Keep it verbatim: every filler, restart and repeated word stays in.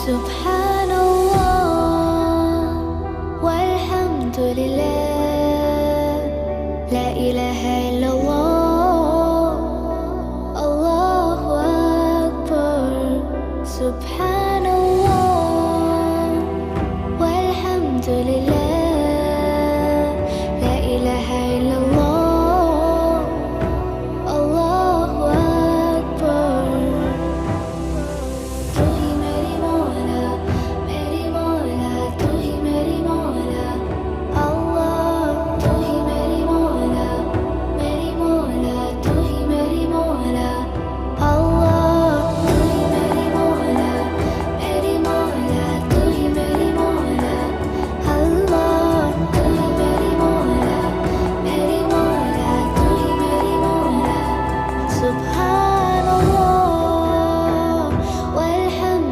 سبحان الله والحمد لله، لا إله إلا الله، الله أكبر. سبحان